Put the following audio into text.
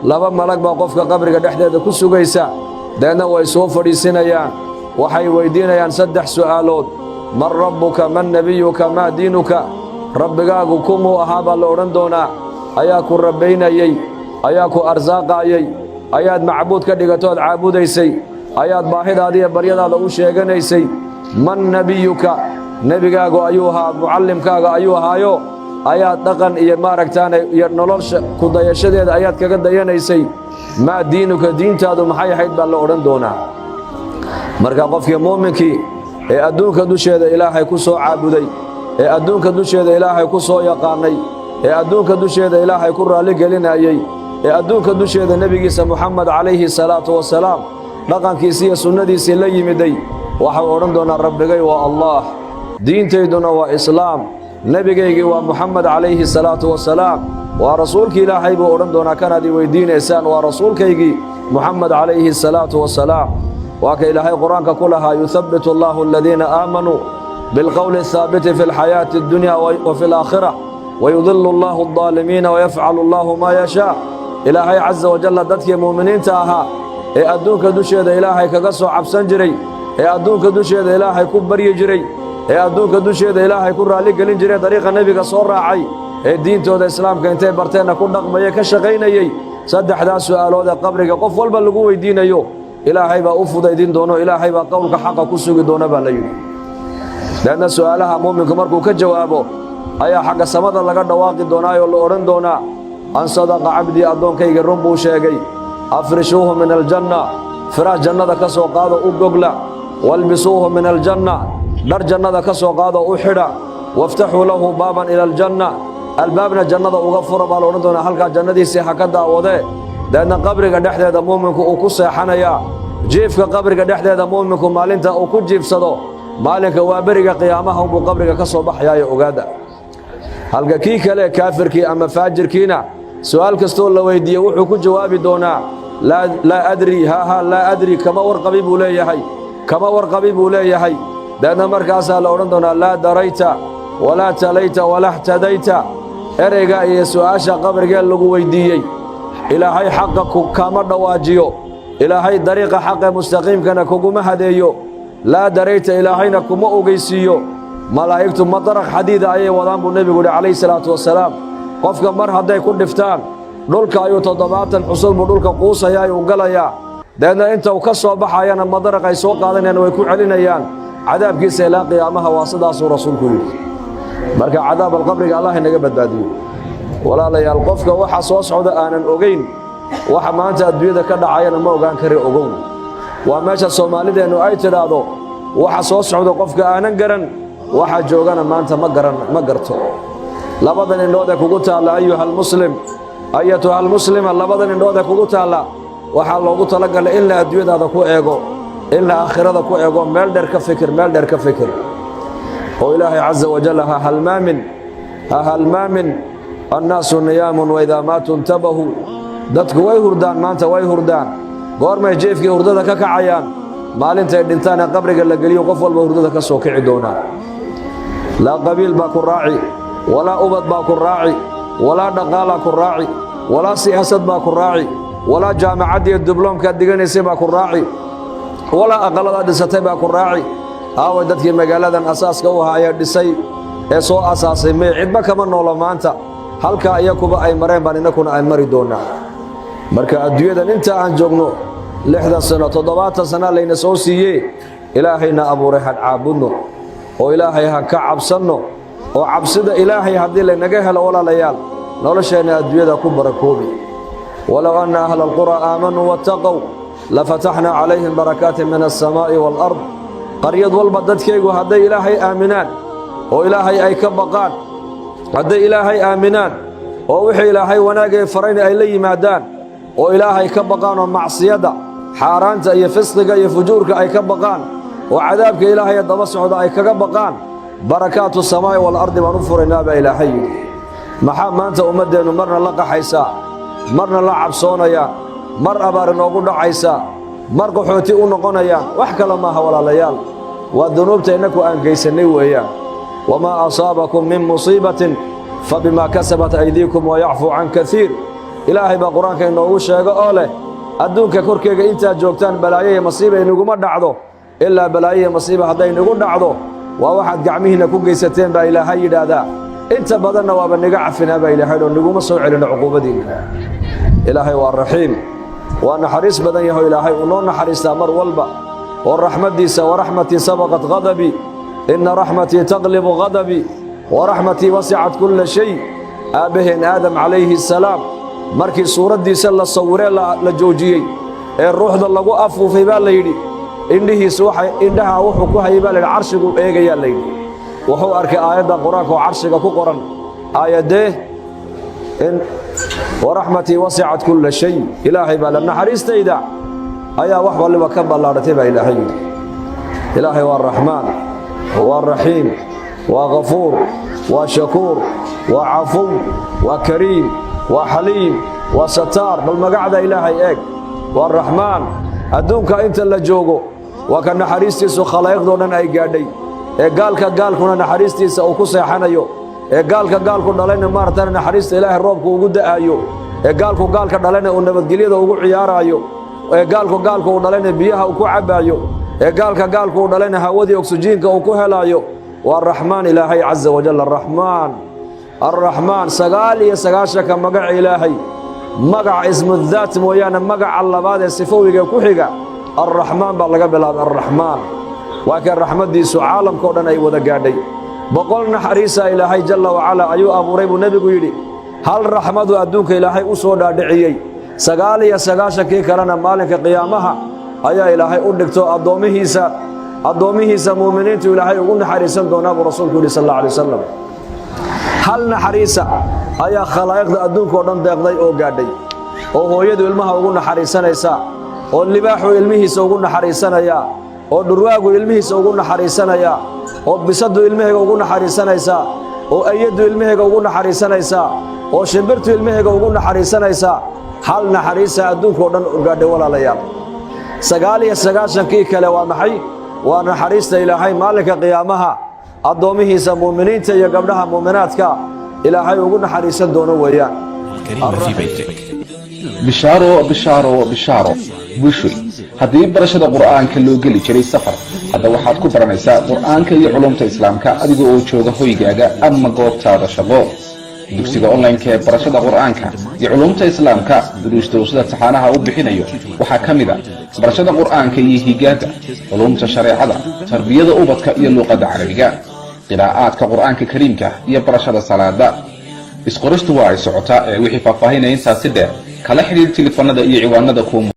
Laba malag baa qofka qabriga dhexdeeda ku sugaysa. Deedna way soo fadhiisinayaan, waxay weyddiinayaan saddex su'aalood: "Man rabbuka? Man nebiyuka? Maa diinuka?" Rabbigaagu kumuu ahaa baa la odhan doonaa. Ayaa ku rabbaynayey? Ayaa ku arsaaqaayey? Ayaad macbuud ka dhigatood caabudaysay? Ayaad baahidaada iyo baryadaada u sheeganaysay? "Man nebiyuka?" Nebigaagu ayuu ahaa? Mucallimkaaga ayuu ahaayo? Ayaad dhaqan iyo maaragtaane iyo nolosha ku dayashadeeda ayaad kaga dayanaysay? "Maa diinuka?" Diintaadu maxay ahayd baa la odhan doonaa. Marka qofkii muuminkii ee adduunka dusheeda Ilaahay ku soo caabuday, ee adduunka dusheeda Ilaahay ku soo yaqaannay, ee adduunka dusheeda Ilaahay ku raalligelinayey, ee adduunka dusheeda nebigiisa Muxamed calayhi salaatu wasalaam dhaqankiisii iyo sunnadiisii la yimiday, waxau odhan doonaa: "Rabbigay waa Allaah, diintayduna waa Islaam, nebigaygii waa Muxamed calayhi salaatu wasalaam, waa rasuulkii Ilaahay," buu odhan doonaa. Kanaad i weyddiinaysaan waa rasuulkaygii Muxamed calayhi salaatu wasalaam. Waa ka Ilaahay Qur-aanka ku lahaa: "Yuthabbitu Allaahu aladiina aamanuu bilqowli athaabiti fi alxayaati addunya wa fi alaakhira, wayudilu Allahu aldaalimiina, wayafcalu Allahu maa yashaa." Ilaahay casa wajalla dadkii mu'miniinta ahaa ee adduunka dusheeda Ilaahay kaga soo cabsan jiray, ee adduunka dusheeda Ilaahay ku baryi jiray, ee adduunka dusheeda Ilaahay ku raalligelin jiray, dariiqa nebiga soo raacay, ee diintooda Islaamka intay barteenna ku dhaqmayay, ka shaqaynayey, saddexdaas su'aalood ee qabriga qof walba lagu weyddiinayo Ilaahay baa u fudaydin doono, Ilaahay baa qowlka xaqa ku sugi doona baa la yidhi. Deedna su'aalaha muuminku markuu ka jawaabo ayaa xagga samada laga dhawaaqi doonaayoo la odhan doonaa: "An sadaqa cabdii," addoonkayga run buu sheegay. "Afrishuuhu min aljanna," firaash jannada ka soo qaado, u gogla. "Walbisuuhu min aljanna," dhar jannada ka soo qaado, u xidha. "Waftaxuu lahu baaban ila aljanna," albaabna jannada uga fura baa la odhan doonaa. Halkaa jannadiisii ha ka daawadee. Deedna qabriga dhexdeeda muuminku uu ku seexanayaa. Jiifka qabriga dhexdeeda muuminku maalinta uu ku jiifsado, maalinka waa beriga qiyaamaha unbuu qabriga ka soo baxayaayo, ogaada. Halka kii kale, kaafirkii ama faajirkiina, su'aal kastoo la weyddiiye wuxuu ku jawaabi doonaa: "Laa adri, haa laa adri," kama warqabi buu leeyahay, kama warqabi buu leeyahay. Deedna markaasaa la odhan doonaa: "Laa darayta walaa talayta walaa htadayta." Ereyga iyo su'aasha qabrigee lagu weyddiiyey, Ilaahay xaqa kama dhawaajiyo, Ilaahay dariiqa xaqee mustaqiimkana kuguma hadeeyo. Laa darayta, Ilaahayna kuma ogeysiiyo. Malaa'igtu madaraq xadiida ayay wadaan buu nebigu yidhi calayhi salaatu wasalaam. Qofka mar hadday ku dhiftaan, dhulka ayuu 70 xusul buu dhulka quusayaa, uu galayaa. Deedna inta uu ka soo baxayana madaraq ay soo qaadanayaan, way ku celinayaan cadaabkiisa ilaa qiyaamaha. Waa sidaasuu rasuulku yidhi. Marka cadaab alqabriga Allah inaga badbaadiyo. Walaalayaal, qofka waxa soo socda aanan ogeyn, waxa maanta adduunyada ka dhacayana ma ogaan kari. Ogow, waa meesha Soomaalideennu ay tidhaahdo: waxa soo socda qofka aanan garan, waxa joogana maanta ma garan, ma garto. Labadan indhood ee kugu taalla, ayuha almuslim, ayatuha almuslima, labadan indhood ee kugu taalla waxaa loogu talagalay in la adduunyadaada ku eego, in la aakhirada ku eego. Meel dheer ka fikir, meel dheer ka fikir, oo Ilaahay casa wajal ha halmaamin, ha halmaamin. "Annaasu niyaamun waidaa maatuu intabahuu." Dadku way hurdaan maanta, way hurdaan. Goormay jeefkii hurdada ka kacayaan? Maalintay dhintaan ee qabriga la geliyo qof walba hurdada ka soo kici doonaa. Laa qabiil baa ku raaci, walaa ubad baa ku raaci, walaa dhaqaalaa ku raaci, walaa siyaasad baa ku raaci, walaa jaamacaddiiyo dibloomkaad dhiganaysay baa ku raaci, walaa aqalladaad dhisatay baa ku raaci. Aaway dadkii magaaladan asaaska u ahaa ee dhisay ee soo asaasay? May cidba kama noolo maanta. Halkaa iyakuba ay mareen baan innakuna ay mari doonnaa. Marka adduunyadan inta aan joogno, 60 sano, 70 sana layna soo siiyee, Ilaahayna abuuray han caabudno oo Ilaahay han ka cabsanno. Oo cabsida Ilaahay haddii laynaga helo, walaalayaal, nolosheenna adduunyada ku barakoobi. "Walow anna ahla alquraa aamanuu wattaqow lafataxnaa calayhim barakaatin min alsamaa'i waalard." Qaryad walba dadkaygu hadday Ilaahay aaminaan oo Ilaahay ay ka baqaan, hadday Ilaahay aaminaan oo wixii Ilaahay wanaagay farayna ay la yimaadaan, oo Ilaahay ka baqaan, oo macsiyadda, xaaraanta iyo fisqiga iyo fujuurka ay ka baqaan, oo cadaabka Ilaahay ee daba socda ay kaga baqaan, barakaatu samaa'i waalardi baan u furaynaa baa Ilaahay yidhi. Maxaa maanta ummaddeennu marna la qaxaysaa, marna la cabsoonayaan, mar abaar inoogu dhacaysaa, mar qaxooti u noqonayaan? Wax kale maaha, walaalayaal, waa dunuubta innaku aan geysannay weeyaan. "Wamaa asaabakum min musiibatin fabimaa kasabat aydiikum wayacfuu can kaiir." Ilaahay baa Qur-aanka inoogu sheego oo leh: adduunka korkeega intaad joogtaan balaayo iyo masiiba inaguma dhacdo, ilaa balaayo iyo masiiba hadday nagu dhacdo, waa waxaad gacmihiinna ku geysateen, baa Ilaahay yidhaahdaa. Inta badanna waaba niga cafinaa, baa Ilaahay, oo niguma soo celino cuquubadiinna. Ilaahay waa Raxiim, waa naxariis badan yaho. Ilaahay uu noo naxariistaa mar walba oo raxmaddiisa: ورحمتي سبقت غضبي، إن رحمتي تغلب غضبي، ورحمتي وسعت كل شيء. Aabbaheen Aadam calayhi assalaam, markii suuraddiisa la sawiree la joojiyey ee ruuxda lagu afuufay, baa la yidhi indhihiisu waxay indhaha wuxuu ku hayay, baa la yidhi, carshigu eegayaa. La yidhi wuxuu arkay aayadda Qur-aanka oo carshiga ku qoran. Aayadee? In ورحمتي وسعت كل شيء. Ilaahay baa la naxariistayda ayaa wax waliba ka ballaadhatay, baa Ilaahay yidhi. Ilaahay waa Raxmaan, waa Raxiim, waa Kafuur, waa Shakuur, waa Cafuw, waa Kariim, waa Xaliim, waa Sataar. Bal magacda Ilaahay eeg. Waa Raxmaan. Adduunka inta la joogo waa ka naxariistiisu khalaa'iqdoo dhan ay gaadhay, ee gaalka gaalkuna naxariistiisa uu ku seexanayo, ee gaalka gaalku dhalayna maaragtana naxariista Ilaahay roobku ugu da'aayo, ee gaalku gaalka dhalayna uu nabadgelyada ugu ciyaaraayo, ee gaalku gaalku uu dhalayna biyaha uu ku cabbaayo, ee gaalka gaalku uu dhalayna hawadii oksijiinka uu ku helaayo. Waa Raxmaan Ilaahay caza wajal. Araxmaan, Arraxmaan. 99-ka magaca Ilaahay, magaca ismudaat mooyaane, magaca labaad ee sifowiga ku xiga Arraxmaan baa laga bilaabay. Arraxmaan waa kan raxmaddiisu caalamka o dhan ay wada gaadhay. 100 naxariisa Ilaahay jalla wacalaa ayuu abuuray, buu Nebigu yidhi. Hal raxmadu adduunka Ilaahay u soo dhaadhiciyey, 99-kii kalena maalinka qiyaamaha ayaa Ilaahay u dhigto addoommihiisa mu'miniintu Ilaahay ugu naxariisan doonaa, buu Rasuulku yidhi sal alla alay wasalam. Hal naxariisa ayaa khalaa'iqda adduunka oo dhan deeqday oo gaadhay, oo hooyadu ilmaha ugu naxariisanaysaa, oo libaaxu ilmihiisa ugu naxariisanayaa, oo dhurwaagu ilmihiisa ugu naxariisanayaa, oo bisadu ilmahayga ugu naxariisanaysaa, oo ayaddu ilmahayga ugu naxariisanaysaa, oo shimbirtu ilmahayga ugu naxariisanaysaa. Hal naxariisa adduunka oo dhan gaadhay, walaalayaal. 99-kii kale waa maxay? Waa naxariista Ilaahay maalinka qiyaamaha addoommihiisa mu'miniinta iyo gabdhaha mu'minaadka Ilaahay ugu naxariisan doono weeyaan. الكريمة في بيتك. Bishaaro, bishaaro, bishaaro, bulshoy! Haddii barashada Qur'aanka loo geli jiray safar, hadda waxaad ku baranaysaa Qur'aanka iyo culumta Islaamka adiga oo jooga hoygaaga ama goobtaada shaqo. Dugsiga online-ka ee barashada Qur'aanka iyo culumta Islaamka, duruusta uu sida taxaanaha u bixinayo waxaa ka mid a barashada Qur'aanka iyo higaada, culumta shareecada, tarbiyada ubadka iyo luuqadda Carabiga, qiraa'aadka Qur'aanka Kariimka iyo barashada salaada. Isqoristu waa ay socotaa, ee wixii faahfaahinaya intaasi dheer kala xidhiir telefoonada iyo ciwaanada kuwa.